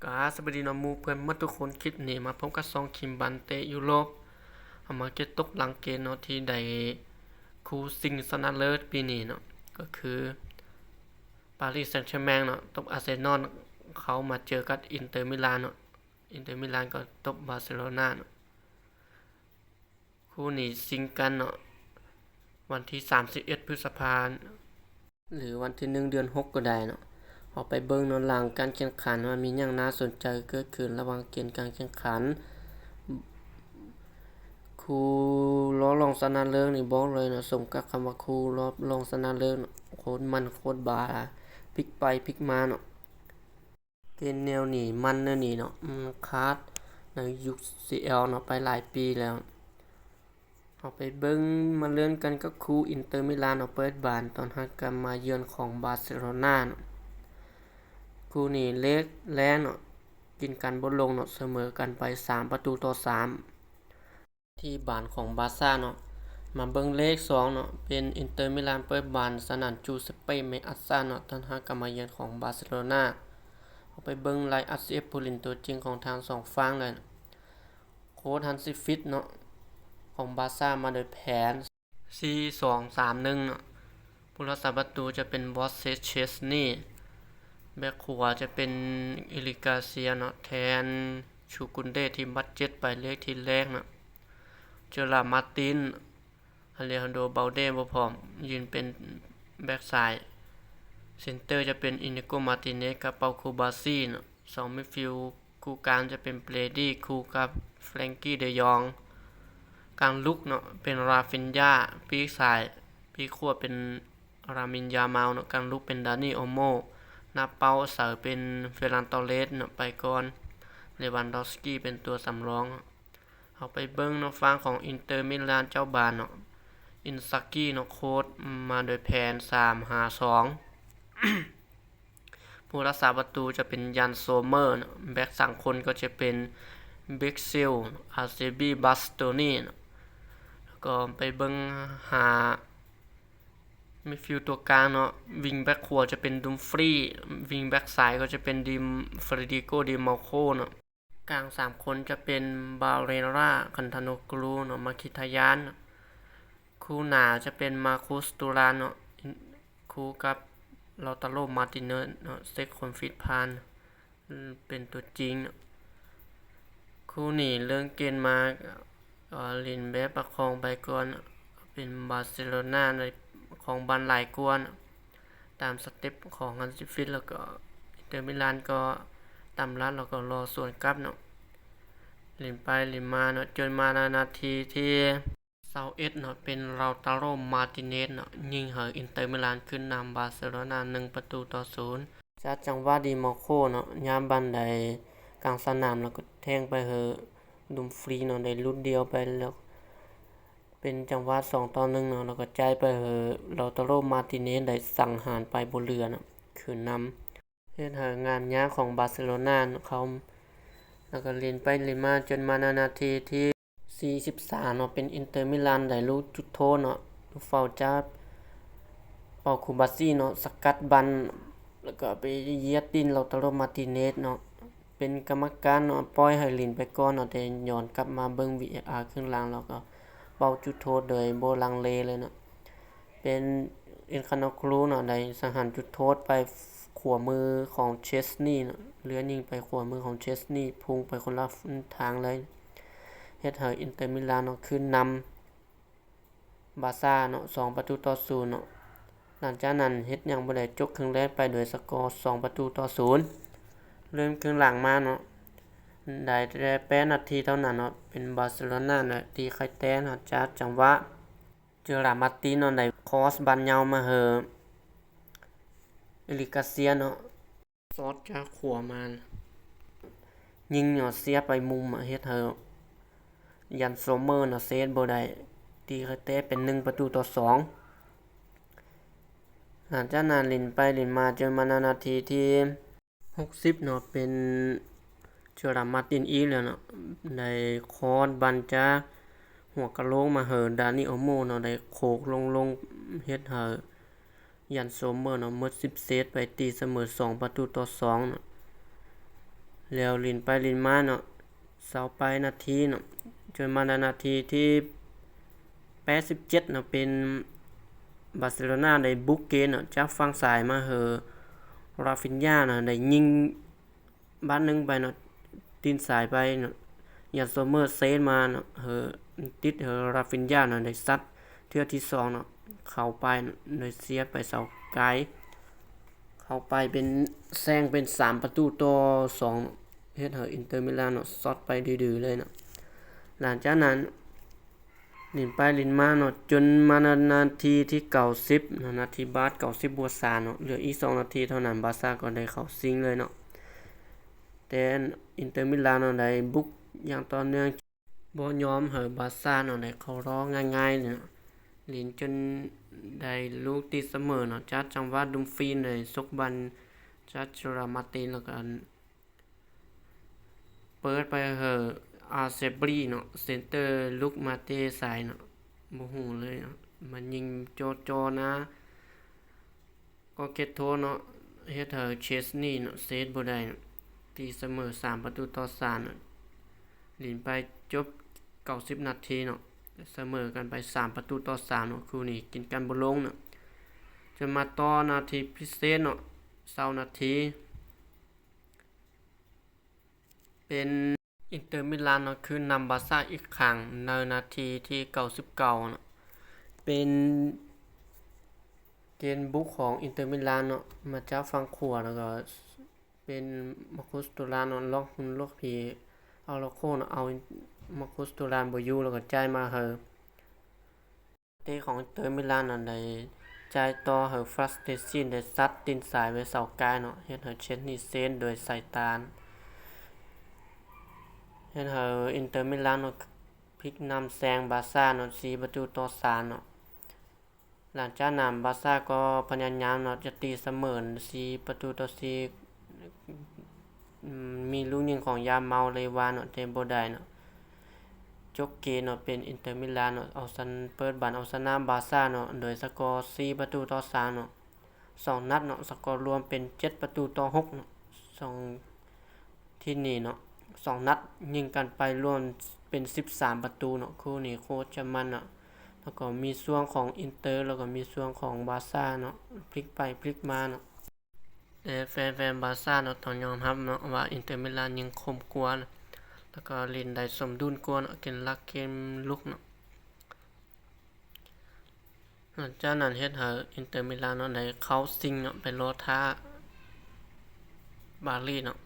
ກາສະບາຍດີເນາະໝູ່ເພື່ອນໝົດທຸກຄົນ, ຄລິບນີ້ມາພົບກັບຊ່ອງຄິມບັນເຕະຢູໂຣບ. ເຮົາມາເກັບຕົກຫຼັງເກມເນາະ ທີ່ໄດ້ຄູ່ຊິງຊະນະເລີດປີນີ້ເນາະ ກໍຄືປາຣີແຊງເຈີແມງເນາະ ຕົບອາເຊນອນ, ເຂົ້າມາເຈີກັບອິນເຕີມິລານເນາະ, ອິນເຕີມິລານກໍຕົບບາເຊໂລນາເນາະ. ຄູ່ນີ້ຊິງກັນເນາະ ວັນທີສາມສິບເອັດ ພຶດສະພາ ຫຼື ວັນທີໜຶ່ງ ເດືອນຫົກ ກໍໄດ້ເນາະ. ເຮົາໄປເບິ່ງເນາະ ຫຼັງການແຂ່ງຂັນວ່າມີຫຍັງໜ້າສົນໃຈເກີດຂຶ້ນລະຫວ່າງເກມການແຂ່ງຂັນ. ຄູ່ລອບລອງຊະນະເລີດນີ້ບອກເລີຍເນາະ ສົມກັບຄຳວ່າຄູ່ລອບລອງຊະນະເລີດເນາະ, ໂຄດມັນໂຄດບາ ພິກໄປພິກມາເນາະ. ເກມແນວນີ້ມັນແນວນີ້ເນາະ ມັນຄາດໃນຍຸກ CL ເນາະ ໄປຫຼາຍປີແລ້ວ. ເຮົາໄປເບິ່ງ ມາເລີ່ມກັນກັບຄູ່ອິນເຕີມິລານເນາະ ເປີດບານຕ້ອນຮັບການມາເຢືອນຂອງບາເຊໂລນາເນາະ. ຄູ່ນີ້ເລກແລກເນາະ ກິນກັນບໍ່ລົງເນາະ ສະເໝີກັນໄປສາມປະຕູຕໍ່ສາມ ທີ່ບານຂອງບາຊາເນາະ. ມາເບິ່ງເລກສອງເນາະ ເປັນອິນເຕີມິລານເປີດບານສະໜາມຈູເຊເປ ເມອາຊາເນາະ ຕ້ອນຮັບການມາເຢືອນຂອງບາເຊໂລນາ. ເຮົາໄປເບິ່ງໄລນ໌ອັບສິບເອັດຜູ້ຫຼິ້ນຕົວຈິງຂອງທັງສອງຝັ່ງເລີຍ. ໂຄດ Hansi Flick ເນາະ ຂອງບາຊາ ມາໂດຍແຜນ ສີ່ສອງສາມໜຶ່ງ ເນາະ. ຜູ້ຮັກສາປະຕູຈະເປັນ Wojciech Szczesny, ແບັກຂວາຈະເປັນ Eric Garcia ເນາະ ແທນ Jukunde ທີ່ບາດເຈັບໄປເລກທີແລກເນາະ. Gerard Martin, Alejandro Balde ບໍ່ພ້ອມ ຢືນເປັນແບັກຊ້າຍ. ເຊັນເຕີຈະເປັນ Inigo Martinez ກັບ Pau Cubarsí ເນາະ. ສອງ ມິດຟິວຄູ່ກາງຈະເປັນ Brady ຄູ່ກັບ Frenkie de Jong. ກາງລຸກເນາະ ເປັນ Raphinha, ປີກຊ້າຍ ປີກຂວາເປັນ Lamine Yamal ເນາະ, ກາງລຸກເປັນ Dani Olmo, ໜ້າເປົ້າເສົາເປັນ Ferran Torres ເນາະ ໄປກ່ອນ, Lewandowski ເປັນຕົວສຳລອງ. ເຮົາໄປເບິ່ງເນາະ ຝັ່ງຂອງອິນເຕີມິລານເຈົ້າບ້ານເນາະ, Inzaghi ເນາະ ໂຄດມາໂດຍແຜນ ສາມຫ້າສອງ. ຜູ້ຮັກສາປະຕູຈະເປັນ Yann Sommer ເນາະ, ແບັກສາມຄົນກໍຈະເປັນ Witsel, Acerbi, Bastoni ເນາະ. ແລ້ວກໍໄປເບິ່ງຫາມິດຟິວຕົວກາງເນາະ, ວິງແບັກຂວາຈະເປັນ Dumfries, ວິງແບັກຊ້າຍກໍຈະເປັນ Di, Federico Di Marco ເນາະ. ກາງສາມຄົນຈະເປັນ Barella, Calhanoglu ເນາະ, Mkhitaryan. ຄູ່ໜ້າຈະເປັນ Marcus Thuram ເນາະ, ຄູ່ກັບ Lautaro Martinez ເນາະ, ເຊັກຄົນຜິດພານ ເປັນຕົວຈິງເນາະ. ຄູ່ນີ້ເລີ່ມເກມມາ ເອີ ຫຼິ້ນແບບປະຄອງໄປກ່ອນ, ເປັນບາເຊໂລນາໄດ້ຄອງບານຫຼາຍກວ່າເນາະ. ຕາມສະເຕັບຂອງ Hansi Flick ແລ້ວກໍ ອິນເຕີມິລານກໍຕຳລັດ ແລ້ວກໍລໍສວນກັບເນາະ, ຫຼິ້ນໄປຫຼິ້ນມາເນາະ, ຈົນມາໃນນາທີທີຊາວເອັດເນາະ, ເປັນ Lautaro Martinez ເນາະ ຍິງໃຫ້ອິນເຕີມິລານຂຶ້ນນຳບາເຊໂລນາ ໜຶ່ງປະຕູຕໍ່ສູນ. ຈາກຈັງຫວະ Di Marco ເນາະ ຍາມບານໄດ້ກາງສະໜາມ ແລ້ວກໍແທງໄປໃຫ້ Dumfries ເນາະ ໄດ້ຫຼຸດດ່ຽວໄປ ແລ້ວ ເປັນຈັງຫວະສອງຕໍ່ໜຶ່ງເນາະ, ແລ້ວກໍຈ່າຍໄປໃຫ້ Lautaro Martinez ໄດ້ສັງຫານໄປບໍ່ເຫຼືອເນາະ ຂຶ້ນນຳ, ເຮັດໃຫ້ງານຍາກຂອງບາເຊໂລນາເຂົ້າ, ແລ້ວກໍຫຼິ້ນໄປຫຼິ້ນມາຈົນມາໃນນາທີທີສີ່ສິບສາມເນາະ, ເປັນອິນເຕີມິລານໄດ້ລູກຈຸດໂທດເນາະ, ລູກຟາວຈາກ Pau Cubarsí ເນາະ ສະກັດບັນ ແລ້ວກໍໄປຢຽດຕີນ Lautaro Martinez ເນາະ. ເປັນກຳມະການເນາະ ປ່ອຍໃຫ້ຫຼິ້ນໄປກ່ອນເນາະ, ແຕ່ຍ້ອນກັບມາເບິ່ງ VAR ເຄິ່ງຫຼັງ ແລ້ວກໍເປົ່າຈຸດໂທດໂດຍບໍ່ລັງເລເລີຍເນາະ. ເປັນ Calhanoglu ເນາະ ໄດ້ສັງຫານຈຸດໂທດໄປຂວາມືຂອງ Szczesny ເນາະ, ເລື່ອນຍິງໄປຂວາມືຂອງ Szczesny ພຸ່ງໄປຄົນລະທາງເລີຍ, ເຮັດໃຫ້ອິນເຕີມິລານເນາະ ຂຶ້ນນຳ ບາຊາເນາະ ສອງປະຕູຕໍ່ສູນເນາະ. ຫຼັງຈາກນັ້ນເຮັດຫຍັງບໍ່ໄດ້, ຈົບເຄິ່ງແລກໄປໂດຍສະກໍສອງປະຕູຕໍ່ສູນ. ເລີ່ມເຄິ່ງຫຼັງມາເນາະ ໄດ້ແຕ່ແປດນາທີເທົ່ານັ້ນເນາະ, ເປັນບາເຊໂລນາເນາະ ຕີໄຂ່ແຕກເນາະ ຈາກຈັງຫວະ Gerard Martin ເນາະ ໄດ້ຄອສບານຍາວມາໃຫ້ Eric Garcia ເນາະ. ຊອດຈາກຂວາມາ ຍິງເນາະ ເສຍໄປມຸມ ເຮັດໃຫ້ Yann Sommer ເນາະ ເຊບບໍ່ໄດ້, ຕີໄຂ່ແຕກເປັນໜຶ່ງປະຕູຕໍ່ສອງ. ຫຼັງຈາກນັ້ນຫຼິ້ນໄປຫຼິ້ນມາ ຈົນມາໃນນາທີທີຫົກສິບເນາະ, ເປັນ Gerard Martin ອີກແລ້ວເນາະ, ໄດ້ຄອດບານຈາກຫົວກະໂຫຼກມາໃຫ້ Dani Olmo ເນາະ, ໄດ້ໂຄກລົງໆ ເຮັດໃຫ້ Yann Sommer ເນາະ ໝົດສິບເຊດໄປ, ຕີສະເໝີສອງປະຕູຕໍ່ສອງເນາະ. ແລ້ວຫຼິ້ນໄປຫຼິ້ນມາເນາະ ຊາວປາຍນາທີເນາະ ຈົນມານາທີທີແປດສິບເຈັດເນາະ ເປັນບາເຊໂລນາໄດ້ບຸກເກມເນາະ ຈາກຝັ່ງຊ້າຍມາເຮີ ຣາຟິນຍາເນາະ ໄດ້ຍິງບາດໜຶ່ງໄປເນາະ ຕີນຊ້າຍໄປເນາະ ຢານໂຊເມີເຊນມາເນາະ ເຮີ ຕິດເຮີ ຣາຟິນຍາເນາະ ໄດ້ຊັດເທື່ອທີສອງເນາະ ເຂົ້າໄປເນາະ ໂດຍສຽບໄປເສົາໄກ ເຂົ້າໄປເປັນ ແຊງເປັນສາມປະຕູຕໍ່ສອງເນາະ ເຮັດໃຫ້ອິນເຕີມິລານເນາະ ຊັອດໄປດື້ໆເລີຍເນາະ. ຫຼັງຈາກນັ້ນຫຼິ້ນໄປຫຼິ້ນມາເນາະ ຈົນມານາທີທີເກົ້າສິບເນາະ ນາທີບາດເກົ້າສິບບວກສາມເນາະ ເຫຼືອອີກສອງນາທີເທົ່ານັ້ນ ບາຊາກໍໄດ້ເຂົ້າຊິງເລີຍເນາະ ແຕ່ອິນເຕີມິລານເນາະ ໄດ້ບຸກຢ່າງຕໍ່ເນື່ອງ ບໍ່ຍອມໃຫ້ບາຊາເນາະ ໄດ້ເຂົ້າລອບງ່າຍໆເນາະ ຫຼິ້ນຈົນໄດ້ລູກຕີສະເໝີເນາະ ຈາກຈັງຫວະດູມຟີນ ໄດ້ສົກບານຈາກເຈຣາມາຕິນ ແລ້ວກໍເປີດໄປໃຫ້ອາເຊບຣີເນາະ ເຊັນເຕີລຸກມາເຕະໃສ່ເນາະ ບໍ່ຮູ້ເລີຍເນາະ ມາຍິງຈ່ອໆນາ ກໍເຂດໂທດເນາະ ເຮັດໃຫ້ເຊສນີເນາະ ເຊດບໍ່ໄດ້ເນາະ ຕີສະເໝີສາມປະຕູຕໍ່ສາມເນາະ ຫຼິ້ນໄປຈົບເກົ້າສິບນາທີເນາະ ສະເໝີກັນໄປສາມປະຕູຕໍ່ສາມເນາະ ຄູ່ນີ້ກິນກັນບໍ່ລົງເນາະ ຈົນມາຕໍ່ນາທີພິເສດເນາະ ຊາວນາທີ ເປັນອິນເຕີມິລານເນາະ ຄືນນຳບາຊາອີກຄັ້ງໃນນາທີທີເກົ້າສິບເກົ້າເນາະ ເປັນເກມບຸກຂອງອິນເຕີມິລານເນາະ ມາຈາກຝັ່ງຂວາ ແລ້ວກໍເປັນມາຄຸສ ຕູຣານເນາະ ລັອກຮຸນລັອກພີ ເອົາລັອກໂຄເນາະ ເອົາມາຄຸສ ຕູຣານບໍ່ຢູ່ ແລ້ວກໍຈ່າຍມາໃຫ້ ເຕະຂອງອິນເຕີມິລານນັ້ນໄດ້ຈ່າຍຕໍ່ໃຫ້ຟາສເຕຊິນ ໄດ້ຊັດຕີນຊ້າຍໄວ້ເສົາກາຍເນາະ ເຮັດໃຫ້ເຊສນີເຊນໂດຍສາຍຕານ ເຮັດໃຫ້ອິນເຕີມິລານເນາະ ພລິກນຳແຊງບາຊາເນາະ ສີ່ປະຕູຕໍ່ສາມເນາະ. ຫຼັງຈາກນັ້ນບາຊາກໍພະຍາຍາມເນາະ ຈະຕີສະເໝີສີ່ປະຕູຕໍ່ສີ່ ອືມ ມີລູກຍິງຂອງຢາມາວ ເລວານເນາະ ແຕ່ບໍ່ໄດ້ເນາະ. ຈົບເກມເນາະ ເປັນອິນເຕີມິລານເນາະ ເອົາຊະນະ ເປີດບານເອົາຊະນະບາຊາເນາະ ໂດຍສະກໍສີ່ປະຕູຕໍ່ສາມເນາະ. ສອງນັດເນາະ ສະກໍລວມເປັນເຈັດປະຕູຕໍ່ຫົກເນາະ. ສອງ ທີ່ນີ້ເນາະ ສອງນັດຍິງກັນໄປລວມເປັນສິບສາມປະຕູເນາະ. ຄູ່ນີ້ໂຄດຈະມັນເນາະ ແລ້ວກໍມີຊ່ວງຂອງອິນເຕີ ແລ້ວກໍມີຊ່ວງຂອງບາຊາເນາະ ພລິກໄປພລິກມາເນາະ. ແຕ່ແຟນໆບາຊາເນາະ ຕ້ອງຍອມຮັບເນາະວ່າອິນເຕີມິລານຍິງຄົມກວ່າ ແລ້ວກໍຫຼິ້ນໄດ້ສົມດຸນກວ່າເນາະ ເກມຮັບເກມລຸກເນາະ. ຫຼັງຈາກນັ້ນເຮັດໃຫ້ອິນເຕີມິລານເນາະ ໄດ້ເຂົ້າຊິງເນາະ ໄປລໍຖ້າປາຣີເນາະ.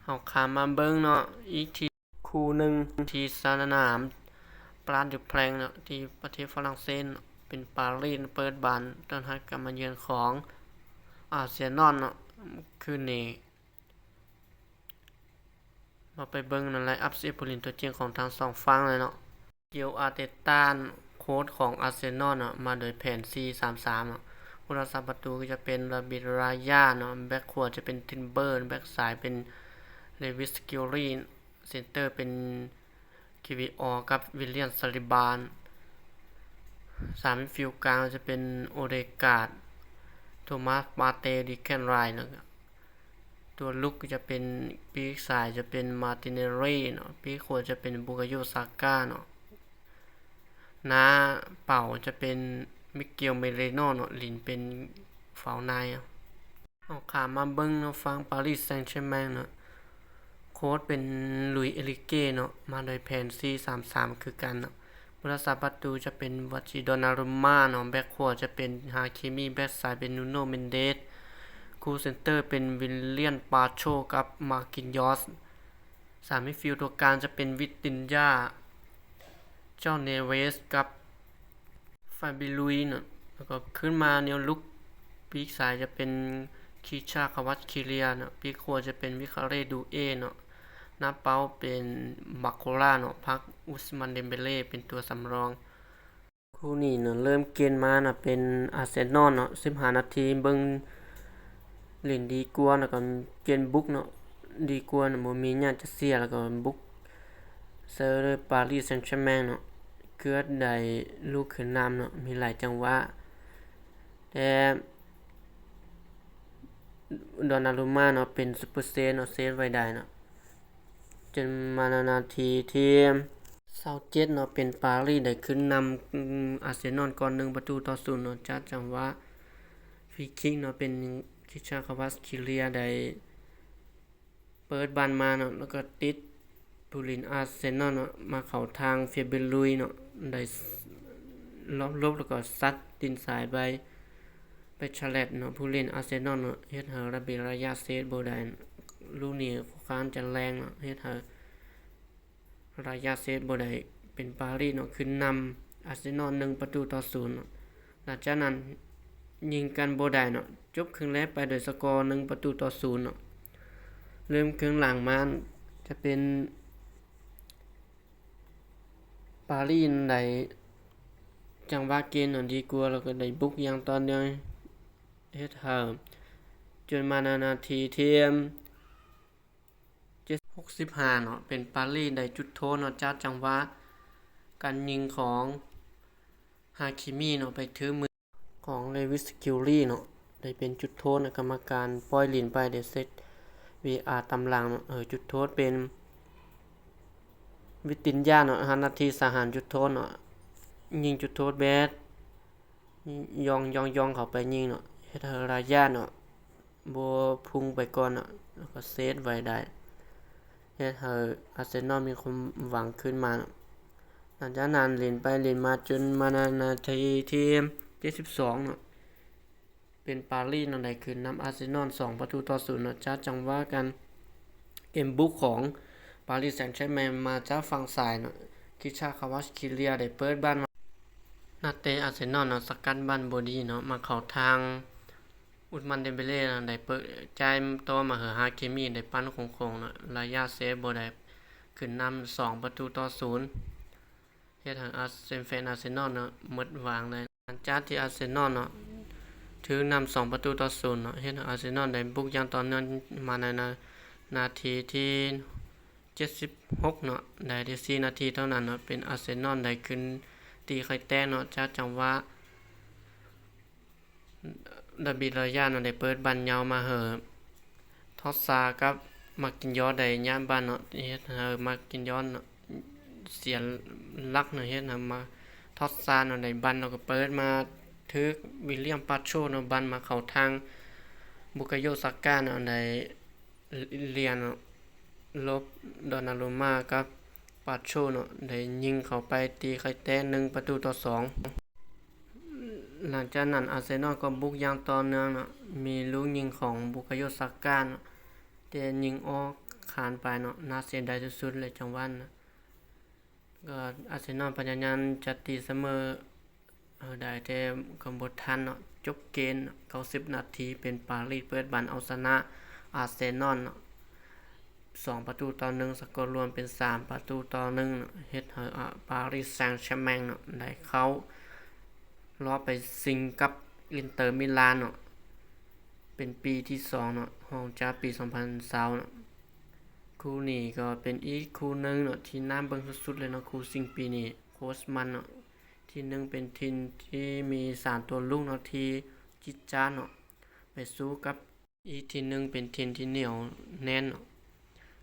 ເຮົາຂ້າມມາເບິ່ງເນາະ ອີກທີ່ ຄູ່ໜຶ່ງທີ່ສະໜາມ Parc des Princes ເນາະ ທີ່ປະເທດຝຣັ່ງເສດເນາະ ເປັນປາຣີເນາະ ເປີດບານຕ້ອນຮັບການມາເຢືອນຂອງອາເຊນອນເນາະ ຄືນນີ້. ມາໄປເບິ່ງນຳໄລອັບສິບຜູ້ຫຼິ້ນຕົວຈິງຂອງທັງສອງຝັ່ງເລີຍເນາະ. ມິເກວ ອາເຕຕາ ໂຄດຂອງອາເຊນອນເນາະ ມາໂດຍແຜນສີ່ສາມສາມເນາະ. ຜູ້ຮັກສາປະຕູກໍຈະເປັນ ດາວິດ ຣາຢາ ເນາະ, ແບັກຂວາຈະເປັນ ທິມເບີ ແບັກຊ້າຍເປັນ ເລວິດ ສະກິລລີ ເຊັນເຕີເປັນ ຄິວ ວີ ອອ ກັບ ວິລຽມ ຊາລີບາ. ສາມມິດຟິວກາງຈະເປັນ ໂອເດກາດ ໂທມັສ ປາເຕ ດີແຄນໄຣ ແລ້ວກໍ ຕົວລຸກຈະເປັນ ປີກຊ້າຍຈະເປັນ ມາຕິນເນລີ ເນາະ, ປີກຂວາຈະເປັນ ບຸກາໂຍ ຊາກາ ເນາະ, ໜ້າເປົ້າຈະເປັນ ມິເກວ ເມເຣໂນ ເນາະ, ຫຼິ້ນເປັນຟາວນາຍ. ເຮົາຂ້າມມາເບິ່ງເນາະ ຝັ່ງປາຣີແຊງເຊີແມງເນາະ ໂຄດເປັນ ລຸຍ ເອລິເກ ເນາະ ມາໂດຍແຜນສີ່ສາມສາມຄືກັນເນາະ. ຜູ້ຮັກສາປະຕູຈະເປັນ ວາຈີ ດອນນາຣູມາ ເນາະ, ແບັກຂວາຈະເປັນ ຮາຄີມີ, ແບັກຊ້າຍເປັນ ນູໂນ ເມນເດສ, ຄູ່ເຊັນເຕີເປັນ ວິລຽມ ປາໂຊ ກັບ ມາກິນຢອສ. ສາມມິດຟິວຕົວກາງຈະເປັນ ວິຕິນຍາ, ເຈົ້າ ເນເວສ ກັບ ຟາບີລຸຍ ເນາະ, ແລ້ວກໍຂຶ້ນມາແນວລຸກ ປີກຊ້າຍຈະເປັນ ຄີຊາ ຄາວາດເຄເລຍ ເນາະ, ປີກຂວາຈະເປັນ ວິຄາເຣ ດູເອ ເນາະ, ໜ້າເປົ້າເປັນ ບາໂຄລາ ເນາະ, ພັກ ອຸສມານ ເດມເບເລ ເປັນຕົວສຳລອງ. ຄູ່ນີ້ເນາະ ເລີ່ມເກມມານະ ເປັນອາເຊນອນເນາະ ສິບຫ້ານາທີ ເບິ່ງຫຼິ້ນດີກວ່າ ແລ້ວກໍເກມບຸກເນາະ ດີກວ່າເນາະ ບໍ່ມີຫຍັງຈະເສຍ ແລ້ວກໍບຸກໃສ່ປາຣີແຊງເຊີແມງເນາະ ເກືອບໄດ້ລູກຂຶ້ນນຳເນາະ ມີຫຼາຍຈັງຫວະ ແຕ່ ດອນນາຣູມາເນາະ ເປັນຊຸບເປີເຊບເນາະ ເຊບໄວ້ໄດ້ເນາະ. ຈົນມານາທີທີຊາວເຈັດເນາະ ເປັນປາຣີໄດ້ຂຶ້ນນຳ ອາ ອາເຊນອນກ່ອນ ໜຶ່ງປະຕູຕໍ່ສູນເນາະ ຈາກຈັງຫວະຟຣີຄິກເນາະ ເປັນຄິຊາຄາວາສເຄເລຍໄດ້ເປີດບານມາເນາະ ແລ້ວກໍຕິດຜູ້ຫຼິ້ນອາເຊນອນເນາະ ມາເຂົ້າທາງເຟເບລຸຍເນາະ ໄດ້ລອບຫຼົບ ແລ້ວກໍຊັດຕີນສາຍໄປ ໄປຊາແລັດເນາະ ຜູ້ຫຼິ້ນອາເຊນອນເນາະ ເຮັດໃຫ້ລາເບລາຢາເຊບບໍ່ໄດ້. ລູກນີ້ຄ່ອນຂ້າງຈະແຮງເນາະ ເຮັດໃຫ້ລາຢາເຊບບໍ່ໄດ້ ເປັນປາຣີເນາະ ຂຶ້ນນຳອາເຊນອນ ໜຶ່ງປະຕູຕໍ່ສູນເນາະ. ຫຼັງຈາກນັ້ນຍິງກັນບໍ່ໄດ້ເນາະ ຈົບເຄິ່ງແລກໄປໂດຍສະກໍ ໜຶ່ງປະຕູຕໍ່ສູນເນາະ. ເລີ່ມເຄິ່ງຫຼັງມາຈະເປັນ ປາຣີໄດ້ຈັງຫວະເກມເນາະ ດີກວ່າ ແລ້ວກໍໄດ້ບຸກຢ່າງຕໍ່ເນື່ອງ ເຮັດໃຫ້ຈົນມາໃນນາທີທີເຈັດ ຫົກສິບຫ້າເນາະ ເປັນປາຣີໄດ້ຈຸດໂທດເນາະ ຈາກຈັງຫວະການຍິງຂອງຮາຄີມີເນາະ ໄປຖືມື ຂອງເລວິສ ສະກິວລີເນາະ ໄດ້ເປັນຈຸດໂທດ ແລະ ກຳມະການປ່ອຍຫຼິ້ນໄປ ໄດ້ເຊັດ ວີອາ ຕາມຫຼັງເນາະ. ເອີ ຈຸດໂທດເປັນວິຕິນຍາເນາະ ຫ້ານາທີ ສາຫານຈຸດໂທດເນາະ ຍິງຈຸດໂທດແບບຍ່ອງໆໆ ເຂົ້າໄປຍິງເນາະ ເຮັດໃຫ້ລາຢາເນາະ ບໍ່ພຸ່ງໄປກ່ອນເນາະ ແລ້ວກໍເຊບໄວ້ໄດ້ ເຮັດໃຫ້ອາເຊນອນມີຄວາມຫວັງຂຶ້ນມາເນາະ. ຫຼັງຈາກນັ້ນຫຼິ້ນໄປຫຼິ້ນມາຈົນມາໃນນາທີທີເຈັດສິບສອງເນາະ ເປັນປາຣີເນາະ ໄດ້ຂຶ້ນນຳອາເຊນອນ ສອງປະຕູຕໍ່ສູນເນາະ ຈາກຈັງຫວະການເກມບຸກຂອງປາຣີແຊງແຊັງແມັງ ມາຈາກຝັ່ງຊ້າຍເນາະ ຄິຊາຄາວາສເຄເລຍໄດ້ເປີດບານມາ ນັກເຕະອາເຊນອນເນາະ ສະກັດບານບໍ່ດີເນາະ ມາເຂົ້າທາງ ອຸດມັນ ເດມເບເລ ໄດ້ເປີດຈ່າຍຕໍ່ມາໃຫ້ຮາຄີມີ ໄດ້ປັ່ນໂຄ້ງໆເນາະ ລາຢາເຊບບໍ່ໄດ້ ຂຶ້ນນຳສອງປະຕູຕໍ່ສູນ ເຮັດໃຫ້ອາເຊນ ແຟນອາເຊນອນເນາະ ໝົດຫວັງເລີຍ. ຫຼັງຈາກທີ່ອາເຊນອນເນາະ ຖືກນຳສອງປະຕູຕໍ່ສູນເນາະ ເຮັດໃຫ້ອາເຊນອນໄດ້ບຸກຢ່າງຕໍ່ເນື່ອງມາໃນນາ ນາທີທີເຈັດສິບຫົກເນາະ ໄດ້ແຕ່ສີ່ນາທີເທົ່ານັ້ນເນາະ ເປັນອາເຊນອນໄດ້ຂຶ້ນຕີໄຂ່ແຕກເນາະ ຈາກຈັງຫວະ ດາວິດ ລາຢາເນາະ ໄດ້ເປີດບານຍາວມາໃຫ້ ທອດຊາກັບ ມາກິນຢອສ ໄດ້ຍາດບານເນາະ ເຮັດໃຫ້ ມາກິນຢອສ ເນາະ ເສຍຫຼັກເນາະ ເຮັດໃຫ້ ມາ ທອດຊາເນາະ ໄດ້ບານ ແລ້ວກໍເປີດມາຖືກ ວິລຽມ ປາໂຊ ເນາະ ບານມາເຂົ້າທາງ ບຸກາໂຍ ຊາກາ ເນາະ ໄດ້ ລຽນເນາະ ຫຼົບ ດອນນາຣູມາກັບ ປາໂຊ ເນາະ ໄດ້ຍິງເຂົ້າໄປຕີໄຂ່ແຕກ ໜຶ່ງປະຕູຕໍ່ສອງ. ຫຼັງຈາກນັ້ນອາເຊນອນກໍບຸກຢ່າງຕໍ່ເນື່ອງເນາະ ມີລູກຍິງຂອງ ບຸກາໂຍ ຊາກາ ເນາະ ແຕ່ຍິງອອກຄານໄປເນາະ ໜ້າເສຍດາຍສຸດໆເລີຍ ຈັງຫວະນັ້ນເນາະ. ກໍອາເຊນອນພະຍາຍາມຈະຕີສະເໝີ ເອົາໄດ້ ແຕ່ກໍບໍ່ທັນເນາະ ຈົບເກມເກົ້າສິບນາທີ ເປັນປາຣີເປີດບານເອົາຊະນະອາເຊນອນເນາະ ສອງປະຕູຕໍ່ໜຶ່ງ ສະກໍລວມເປັນສາມປະຕູຕໍ່ໜຶ່ງເນາະ ເຮັດໃຫ້ ອາ ປາຣີແຊງແຊັງແມັງເນາະ ໄດ້ເຂົ້າຮອບໄປຊິງກັບ ອິນເຕີ ມິລານເນາະ ເປັນປີທີສອງເນາະ ຮອງຈາກປີສອງພັນຊາວເນາະ. ຄູ່ນີ້ກໍເປັນອີກຄູ່ໜຶ່ງເນາະ ທີ່ໜ້າເບິ່ງສຸດໆເລີຍເນາະ ຄູ່ຊິງປີນີ້ ໂຄດມັນເນາະ. ທີໜຶ່ງເປັນທີມທີ່ມີສາມຕົວລຸກເນາະ ທີ່ຈິດຈາດເນາະ ໄປສູ້ກັບ ອີກທີໜຶ່ງເປັນທີມທີ່ໜຽວແໜ້ນເນາະ.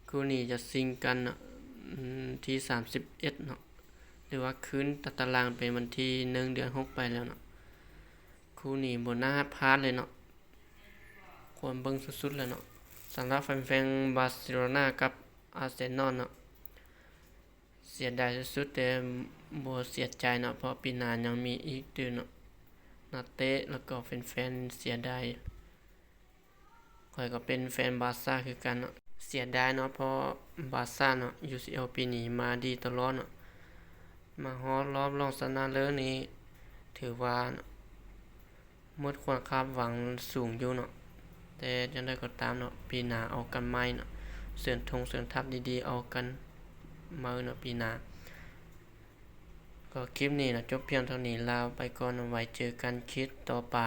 ຄູ່ນີ້ຈະຊິງກັນເນາະ ວັນທີສາມສິບເອັດເນາະ ຫຼືວ່າຄືນຕາຕະລາງເປັນວັນທີໜຶ່ງ ເດືອນຫົກໄປແລ້ວເນາະ. ຄູ່ນີ້ບໍ່ໜ້າພາດເລີຍເນາະ ຄວນເບິ່ງສຸດໆເລີຍເນາະ. ສຳລັບແຟນໆ ບາເຊໂລນາກັບອາເຊນອນເນາະ ເສຍດາຍສຸດໆ ແຕ່ບໍ່ເສຍໃຈເນາະ ເພາະປີໜ້າຍັງມີອີກຕື່ມເນາະ ນັກເຕະ ແລ້ວກໍແຟນໆ ເສຍດາຍ. ຂ້ອຍກໍເປັນແຟນບາຊາຄືກັນເນາະ ເສຍດາຍເນາະ ເພາະບາຊາເນາະ ຢູຊີແອລ ປີນີ້ມາດີຕະຫຼອດເນາະ ມາຮອດຮອບລອງຊະນະເລີດນີ້ ຖືວ່າ ໝົດຄວາມຄາດຫວັງສູງຢູ່ເນາະ ແຕ່ຈັ່ງໃດກໍຕາມເນາະ ປີໜ້າເອົາກັນໃໝ່ເນາະ ເສີມທົງເສີມທັບດີໆ ເອົາກັນໃໝ່ເນາະ ປີໜ້າ. ກໍຄລິບນີ້ເນາະ ຈົບພຽງເທົ່ານີ້ ລາໄປກ່ອນ ໄວ້ເຈີກັນຄລິບຕໍ່ໄປ.